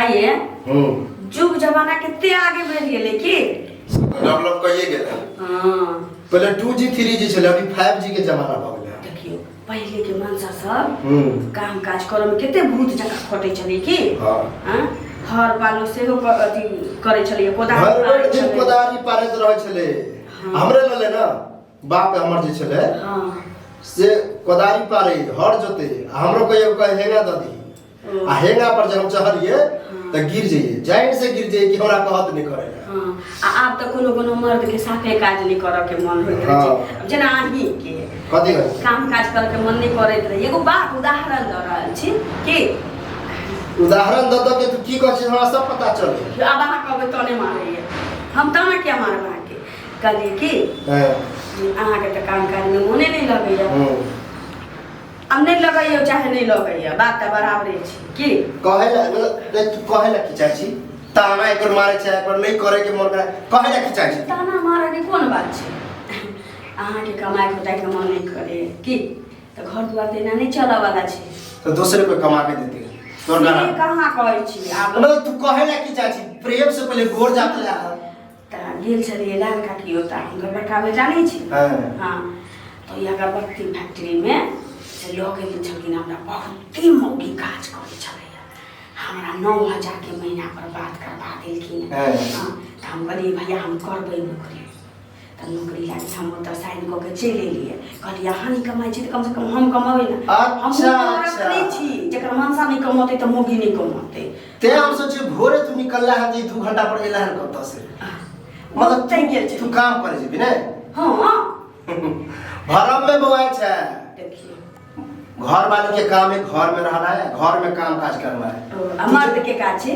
आइए। हम्म। जुग जमाना कते आगे बढ़ि गेलै की। डेवलप कइए गेलै। हाँ। पहिले 2G 3G छलै, अभी 5G के जमाना भऽ गेलै। देखियौ, पहिले के मनसा सब हम्म। काम काज करऽ मे कते भूत जकाँ खटै छलै की। हाँ। हाँ? हर पालो सेहो अथी करै छलै, कोदारि भरि पारै भरि दिन छलै। कोदारि पारैत रहै छलै। हाँ। हमरे लले ना बाप हमर जे छलै हाँ। से कोदारि पारै, हर जोते, आ हमरो कहियो कहे हेंगा दऽ दी, आ हेंगा पर जब हम चढ़लिए तऽ गिर जइए, जाइन से गिर जइए कि हमरा कहत नहि करे ला। हाँ, आ आब तऽ कोनो कोनो मर्द के साफे काज नहि करऽ के मन होइत रहै छै। हाँ। आब जेना अहीं के कथी कहै? काम काज करऽ के मन नहि करैत रहै। एगो बात उदाहरण दऽ रहल छी कि उदाहरण दऽ दऽ के तू की कहै छी हमरा सब पता चल गेल। आब अहाँ कहबै तने मारैए, हम ताना किया मारब अहाँके? कहलियै कि जे अहाँके तऽ काम काजमे मोने नहि लगैए। आब नहि लगैए चाहे नहि लगैए, बात तऽ बराबरे छै की। कहे ला मतलब नहीं, तू कहे ला की चाहे छी? ताना एक बार मारे छै, एक बार नहीं करे के मन करे, कहे ला की चाहे छी? ताना मारऽके कोन बात छै? अहाँके कमाइ खोटाइके मन नहि करे की, तऽ घर दुआर तऽ एना नहि चलऽवला छै। तो दूसरे कोई कमा के देते तोर से गाना कहाँ कहै छी आब। मतलब तू कहे ला की चाहे छी? प्रेम से पहले गोर जात ला। तऽ गेल छलियै लाल काकी ओतऽ, हुनकर बड़का बेटा नहि छै? हाँ। हाँ, तऽ ओहि अगरबत्ती फैक्ट्रीमे से लऽ गेल छलखिन हमरा। बहुते मौगी काज करै छलैए। हमरा 9,000के महीना पर बात करबा देलखिन। हाँ। हाँ, तऽ हम कहलियै, भैया, हम करबै नौकरी। तऽ नौकरी लागि हम ओतऽ साइन कऽ के चलि एलियै। कहलियै, अहाँ नहि कमाइ छी तऽ कमसँ कम हम कमेबै ने। हम औरत नहि छी जकर मनसा नहि कमौतै तऽ मौगी नहि कमौतै। ते हम सोचे भोरे तू निकलला है तऽ 2 घंटा पर एला है कतऽ से? मतलब ओतै गेल तू छलियै। काम करे जेबी ने? हाँ। भरम में बौआइ छै। देखियौ, घर वाली के काम है घर में रहना है, घर में काम काज करना है। आ मर्द के काज छै?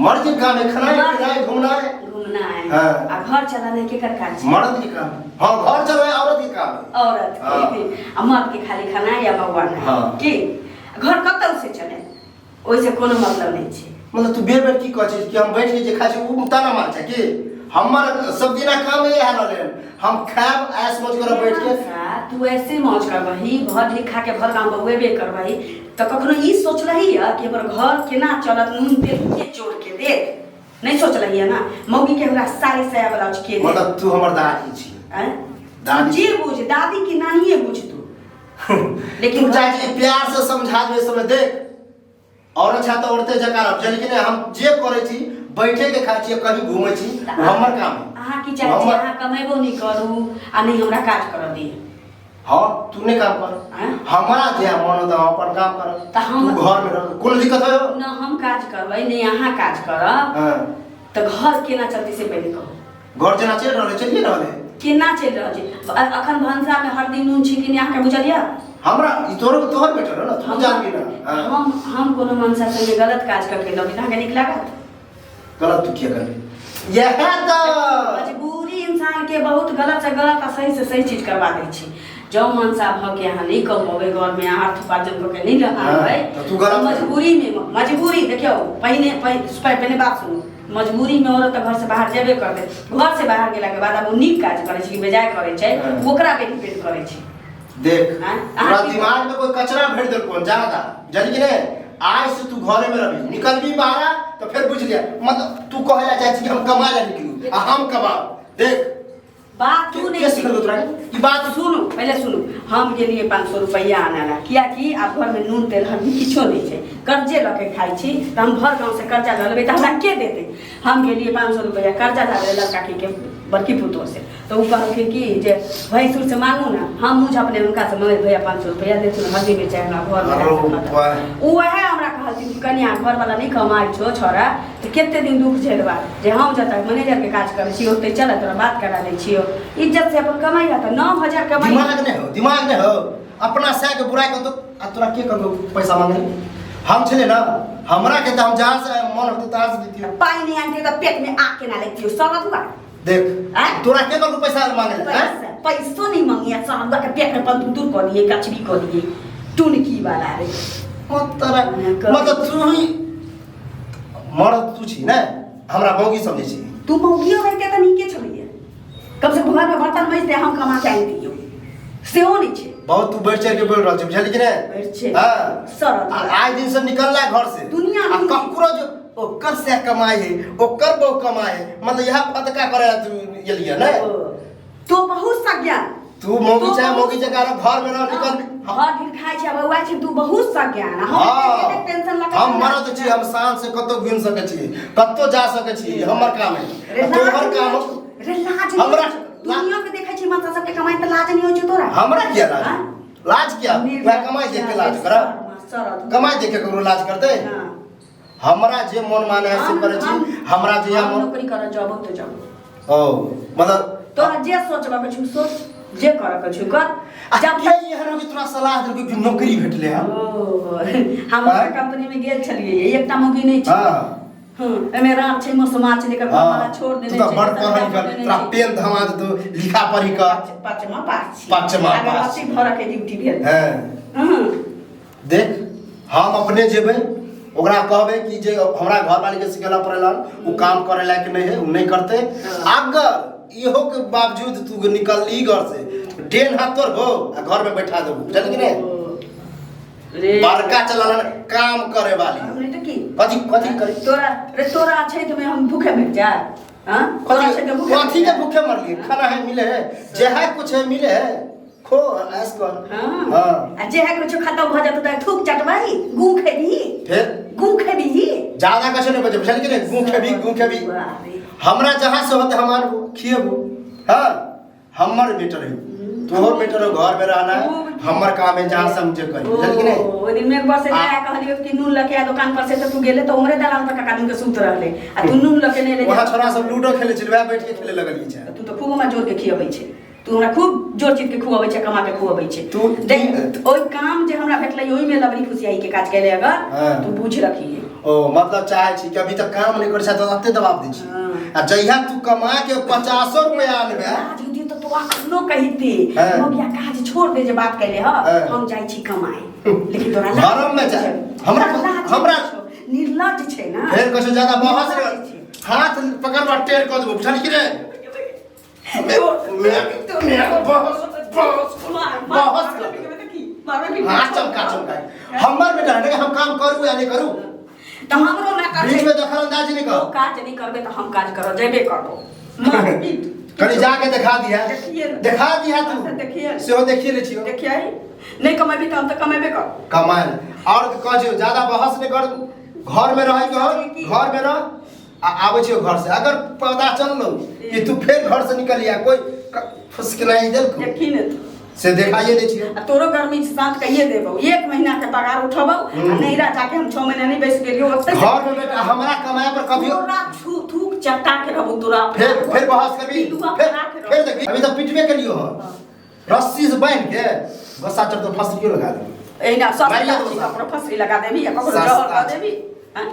मर्द के काम है खाना मर्द- पिनाइ, घूमना है। घूमना है। हाँ। आ घर चलाने के कर काज छै? मर्द के काम है। हाँ, घर चलाए औरत के काम है। औरत के। आ मर्द के खाली खाना या बौआना। हाँ। की घर कतौ से चले, ओहिसे कोनो मतलब नहि छै। मतलब तू बेर बेर की कहै छी कि हम बैठ के जे खाइ छी ओ ताना मार छै कि हमर सब दिना काम इएह रहलै हन। हम खायब, ऐश मौज करब बैठ के। अच्छा, तू ऐसे मौज करबही, भर ढेर खा के भर गाँव बौएबे करबही, तऽ कखनो ई सोचलही यऽ कि हमर घर केना चलत, नून तेल के जोड़ के देत? नहि सोचलही यऽ ना? मौगी के हमरा साड़ी साया ब्लाउज के देत? मतलब तू हमर दादी छी? आँय? दादी। जे बुझ, दादी की नानिये बुझ तू, लेकिन तू चाहे छी प्यार से समझा दे समय देख और अच्छा तऽ औरते जकाँ रहब, लेकिन हम जे करै छी, बैठे के खाइ छी, कहीं घूमै छी, ओ हमर काम है। अहाँ की चाहै छी? अहाँ कमेबो नहि करू आ नहि हमरा काज करऽ दिअ। हाँ, तू नहि काम कर। आँय? हमरा जे मन होतै हम अपन काम करब। तऽ हम- तू घर में रह, कोनो दिक्कत हो? न हम काज करबै, नहि अहाँ काज करब। हाँ। तऽ घर केना चलतै से पहिले कहू। घर जेना चलि रहल है, चलिए रहल है। केना चलि रहल छै? अखन भनसामे हरदी नून छै कि नहि, अहाँके बुझल यऽ? हमरा ई तोहर तोहर बेटर है ना, तू जानबी ना। हाँ। हम कोनो मनसा संगे गलत काज कऽ के लेबै तऽ अहाँके नीक लागत? गलत तू किया करबी? यह तऽ मजबूरी इंसान के बहुत गलत से गलत आ सही से सही चीज करवा दै छै। जँ मनसा भऽ के अहाँ नहि कमौबै, घरमे अहाँ अर्थ उपार्जन कऽ के नहि लगा तऽ तू गलत मजबूरी में, मजबूरी देखियौ, पहिने पहिने बात सुनू। मजबूरी में औरत तऽ घर से बाहर जेबे करतै। घर से बाहर गेलाके बाद आब ओ नीक काज करै छै कि बेजाय करै छै, ओकरा पे डिपेंड करै छै। देख, आँय? तोरा अहाँ की- दिमाग में कोई कचरा भर देलको हन ज्यादा, जानी कि नहीं? आज से तू घरे में रही, निकलबी बाहर तो फिर बुझ लिया। मतलब तू कहे ला चाहे छी कि हम कमा ला निकलू आ हम कमाओ। देख, बात तू नहीं के सिखल तोरा के? ई बात? सुनू, पहिले सुनू। हम गेलियै 500 रुपैआ आनै ला, कियाकि आब घरमे नून तेल हल्दी किछो नहि छै, कर्जे लऽ के खाइ छी। तऽ हम भर गाँवसँ कर्जा लऽ लेबै तऽ हमरा के देतै? हम गेलियै 500 रुपैआ कर्जा लाबै लड़का के बड़की पुतोह से, तऽ ओ कहलखिन कि जे भैंसुर से मांगू ने। हम मुँह झपने हुनकासँ मंगै, भैया, 500 रुपैआ देथुन, हल्दी मिरचाइ हमरा घरमे। अरो बा। ओ वएह हमरा कहलखिन कि कनिया, घरवला नहि कमाइ छौ छौड़ा, तऽ कते दिन दुख झेलबा? जे हम जतऽ मैनेजरके काज करै छी ओतहि चल, तोरा बात करा दै छियौ, इज्जत से अपन कमाइया। तऽ 9,000 कमाइ। दिमाग नहीं हो, दिमाग नहीं हो। अपना सह के बुराई कर तो आ तोरा के कहलको पैसा मांगे? हम छले ना, हमरा के तो हम जहाँ से मन होते तहाँ से देतियो। पाइ नहि आनतियै तऽ पेटमे आग केना लैतियौ सरदुआ? देख। आँय? तोरा के कहलको पैसा मांगे ले, आँय? पैसा पैसो नहीं मंगिया, सरदुआ के पेट में बंदूक दूर कऽ दिए, कचरी कऽ दिए, टुनकी वाला रे। मत तोरा मतलब तू ही मरद तू छी ने, हमरा मौगी समझै छी। तू मौगियो रहिते तऽ नीके छलैया, कम से कम घरमे बर्तन मजते, हम कमा के आनि दियौ, सेहो नहि छै। बहुत तू बढ़ि चढ़ि के बोल रहल छी, बुझली कि नहि? बढ़ि चढ़ि। हाँ। सरल। आ आइ दिन से निकलला घर से दुनिया आ नहीं। ककरो जो ओकर से कमाई है, ओकर बहु कमाई है, मतलब यह फतका करे तू एलिए ने। ओ, तो बहुत सज्ञान। तू मौगी तो चाहे बहुत- मौगी जगह रह, घर में रह, निकल भी। घर ढीर खाइ छै, बौआ छै, तू बहुत सज्ञान। हम हाँ। एतेक टेंशन लगा हम मरद छी, हम शान से कतौ घुमि सकै छी, कतौ जा सकै छी, हमर काम है। रे आ तोहर लाज काम नहि होइ छौ, रे लाज नहि हमरा होइ छौ। दुनिया के देखै छी माता सबके कमाई तऽ लाज नहि होइ छौ तोरा? हमरा किया लाज? हाँ? लाज किया? वएह कमाई देख के लाज करब? शरद। कमाई देख के ककरो लाज करतै? हाँ। हमरा जे मन माने है से करै छी। हमरा जे हम मन नौकरी करऽ जबौ तऽ जबौ। ओ मतलब तोरा जे सोचबऽ के छौ सोच, जे करऽ के छौ कर। आ जब के एहन हो कि तोरा सलाह देलकौ कि नौकरी भेटले हन? ओ, हम आँय? कंपनी में गेल छलियै, एकटा मौगी नहि छै। हाँ। एहिमे राम छै, मौसमा छै, एकर हाँ। घरवाला छोड़ तू देने तऽ छै, बड़ एकर पढ़ल बियाह लिखल, देने तोरा छै। पेन धमा देतौ लिखा पढ़ी कऽ। पाँचमा पास छी। पाँचमा आगे पास। रस्सी भरऽ के ड्यूटी भेल। हैं। हम्म। देख, हम अपने जेबै, ओकरा कहबै कि जे हमरा घरवाली के सिखेला पड़ेला, ओ काम करे लायक नहीं है, ओ नहीं करते। अगर इहो के बावजूद तू निकलली घर से, डेन हाथ तोर हो आ घर में बैठा देबू, बुझल कि नहीं? रे बड़का चलल काम करे वाली। हमरे तऽ की? कथी कथी करी? तोरा रे तोरा छै तऽ हम भूखे मर जाए? हाँ? तोरा छै तऽ भूखे मर कथी के जाए? भूखे मरलिए? खाना है मिले है, जे है कुछ है मिले है, खो ऐश कर। हाँ। हाँ। आ जे है कुछ खत्म भऽ जेतौ तऽ थूक चटबाही, गू खेबही। फिर? गू खेबही। ज्यादा कछो नहीं बचे, बुझल कि नहीं? गू खेबी, गू खेबी। वाह रे। हमरा जहाँ से होते हम आनबो, खिएबो। हाँ, हमर बेटर है, तोहर बेटर हो, घर में रहना है, हमर काम है जहाँ से हम जे करी, बुझल कि नहीं? ओ, ओहि दिन में बस आ- आया कहलियो कि नून लके आ दुकान पर से, तऽ तू गेले तऽ उमरे दलान पर काका के सुत रहले आ तू नून लके नहीं ले। वहाँ छोरा सब लूडो खेले छल, वएह बैठ के खेले लगलिए छै। तू तऽ खूब हमरा जोर के खियबै छै, तू हमरा खूब जोर चीज के खुआबै छै, कमा के खुआबै छै। तू- देख, ओहि काम जे हमरा भेटलै ओहि में लबड़ी फुसियाई के काज केले अगर हाँ। तू बुझ रखिए। ओ मतलब चाहे छी कि अभी तक काम नहीं करै छै तऽ एते दबाव दै छी। हाँ। आ जहिया तू कमा के 50 रुपया आनबे, काज होती तऽ तू अखनो कहिते, हाँ। हो गया काज छोड़ दे जे बात कैले ह, हाँ। हम जाइ छी कमाए, लेकिन तोरा लाज भरम में जाए। हमरा- तोरा लाज हमरा- छौ, निर्लज्ज छै ना। फेर कसो ज्यादा बहस निर्लज्ज छै। हाथ पकड़बा टेढ़ कऽ देबो, बुझल कि रे? बहस कर। हाँ, चमका चमका हमर बेटा है, हम काम करू या नहीं करू? तऽ हमरो ना कर बीच में दखल अंदाजी नहीं तो कर। काज नहीं करबे तऽ हम काज करब, जेबे करबो। मार पीट। कनी जाके देखा दिया। देखिए ना। देखा दिया तू। अच्छा, देखिए। सेहो देखिए ले छियो। देखिए, नहीं कमेबी तऽ हम तऽ कमेबे करब। कमाए और कह छियो ज्यादा बहस नहीं कर, घर में रह के घर में रह आ आबै छियो घर से, अगर पता चललो कि तू फेर घर से निकलिया कोई फुसक नहीं देलको। देखी ने तू। से देखाइए दै छियो। आ तोरो गर्मी शांत कहिए देबौ, 1 महीना के पगार उठबौ आ नैहरा जाके हम 6 महीना नहीं बैस गेलियो ओतै। घर में बेटा हमरा कमाए पर कभियो तोरा छू थूक चटा के रहबौ तोरा। फिर बहस करबी, पिलुआ फिर बना के रहबौ। फिर देखबी अभी तऽ पिटबे केलियो हन, रस्सी से बांध के गुस्सा चढ़ तो फंसरियो लगा देबी। एहिना सस्ता मारिया छै, दोसा। ककरो फंसरी लगा देबी या ककरो सस्ता जहर दऽ छै। देबी। हाँ?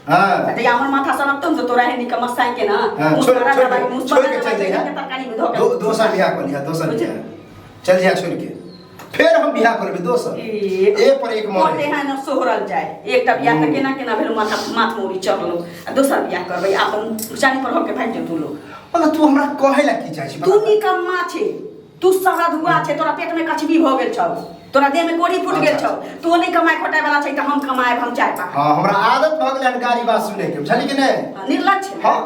हाँ। तऽ हमर माथा सनकतौ ने तऽ तोरा एहन नीक मसाई के ना, हाँ, मुँह छोड़- सारा छोड़ के- दवाई, मुँह छोड़ के सारा चल दवाई जइहा। के तरकारी में धऽ के। दोसर बियाह कऽ लिहा, दोसर बुझल? बियाह। चल जा छोड़ के, फिर हम बियाह करबै दोसर। ए, एक पर एक मरे। मोटे है न सोहरल जाए, एकटा बियाह तऽ केना केना भेल, माथा माथ मोड़ी चढ़लो आ दोसर बियाह करबै, आब तऽ चानी पर होके भागि जेतौ लोग। मतलब तू हमरा कहै ला की चाहै छी? तू निकम्मा छे, तू सरधुआ छे, तोरा पेट में कछबी भऽ गेल छौ, तोरा देह में कोढ़ी फूटि गेल अच्छा, छौ, तू नहि कमाए खटाए वाला छै तऽ हम कमाएब, हम चाय पाब। हाँ, हमरा आदत भऽ गेलै हन गाली बात सुनै के, बुझलियै कि नहि? हाँ, निर्लज्ज छै। हाँ,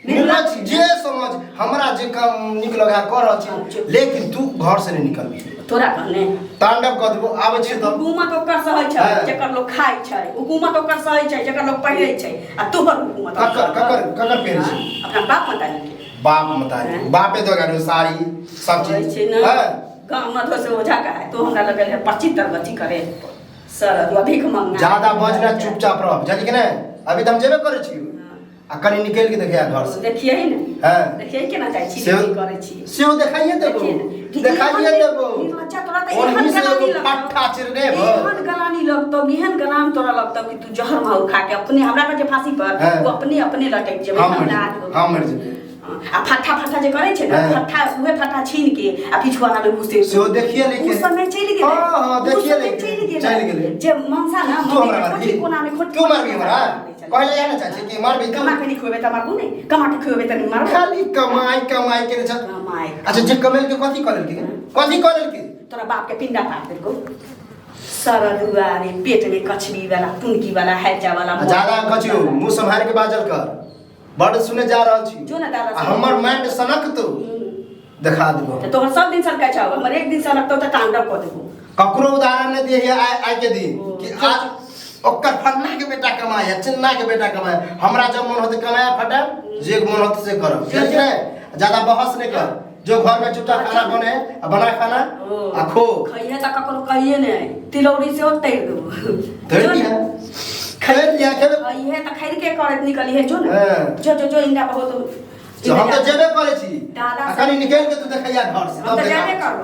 निर्लज्ज जे समझ हमरा जे काम नीक लगा कर रहल छी, अच्छा। लेकिन तू घर से नहीं निकलबी। तोरा कहने तांडव कऽ देबो, आबै छी तऽ। हुकूमत ओकर सहै छै हाँ। जकर लोग खाइ छै, हुकूमत ओकर सहै छै जकर लोग पहिरै छै, आ तोहर हुकूमत ककर, ककर, ककर पहिरै छै? हाँ, अपना बाप मतारी के। बाप मतारी, हाँ। बापे दऽ गेल साड़ी सब कहै चीज। छै ने, हाँ। गाँव में धो से ओझा का है, तो हमरा लगल है पच्चीस तरबती करे सर अदुआ भीख मंगना। ज्यादा बजना चुपचाप रह, बुझलियै कि नहि? अभी तऽ हम जेबे करै छी आ कनी निकलि के देखिया घर से। देखिए ही ने। हाँ। देखिए केना जाइ छी, सेहो की करै छी। सेहो देखाइए देबो। देखिए ने। देखाइए एहन देबो। निर्लज्जा तोरा तऽ ओनही एहन से गलानी एगो लगतौ। पट्टा चिरने भऽ। एहन गलानी लगतौ, एहन गलान तोरा लगतौ कि तू जहर माहौर खा के अपने हमरा के जे फांसी पर, हाँ। ओ अपने अपने लटकि जेबै, हम हम मरि लाज जेबै, होतौ। हम मरि जेबै। आ फट्ठा फट्ठा जे करै छै ने, हाँ। फट्ठा उहे फट्ठा छीन के आ पिछुआरा में घुसे। सेहो देखिए ले के। उ समय चलि गेलै। हाँ, हाँ, उ देखिए समय ले के। चलि गेलै। चलि गेलै। जे मनसा ना, तू मंदिर हमरा के मारबी? खोटी कोना में खोटी तू मारबी कोना में हमरा? चलि। कहले या ना चाची कि मारबी तू? कमा के नहीं खुएबे त मारबू नहीं, कमा के खुएबे त नहीं मारबू। खाली कमाई कमाई के छ। कमाई। अच्छा, जे कमेल के कथी कऽ लेलकै? कथी कऽ लेलकै? तोरा बाप के पिंडा पार देलकौ। सारा दुआरे पेट में कछबी वाला पुनकी वाला हैजा वाला आ ज्यादा कछियो मुंह सम्हार के बाजल कर बड़ सुने जा रहल छी जो ना दादा आ हमर माइंड सनक तो देखा देबो तऽ तोहर सब दिन सनकै छौ हमर एक दिन सनकतौ तऽ तांडव कऽ देबो ककरो उदाहरण नहि दिए आइ आइ के दिन ओ, कि आ ओकर फन्ना के बेटा कमाए है चिन्ना के बेटा कमाए हमरा जब मन होते कमाए फटा जे मन होते से करब ठीक है ज्यादा बहस नहीं कर जो घर में चुपचाप खाना बने आ बना खाना आ खो खइहे तऽ ककरो कहिए नहि तिलौरी सेहो तैर देबो धरि जो लिया ने। खैर लिया खेबे खइहे तऽ खैर के करैत निकलिहे जो ने हाँ। जो जो जो इनका बहुत हम तऽ जेबे करै छी दादा आ कनि निकलि के तू देखैया घर से हम तब तऽ देखा जेबे करब।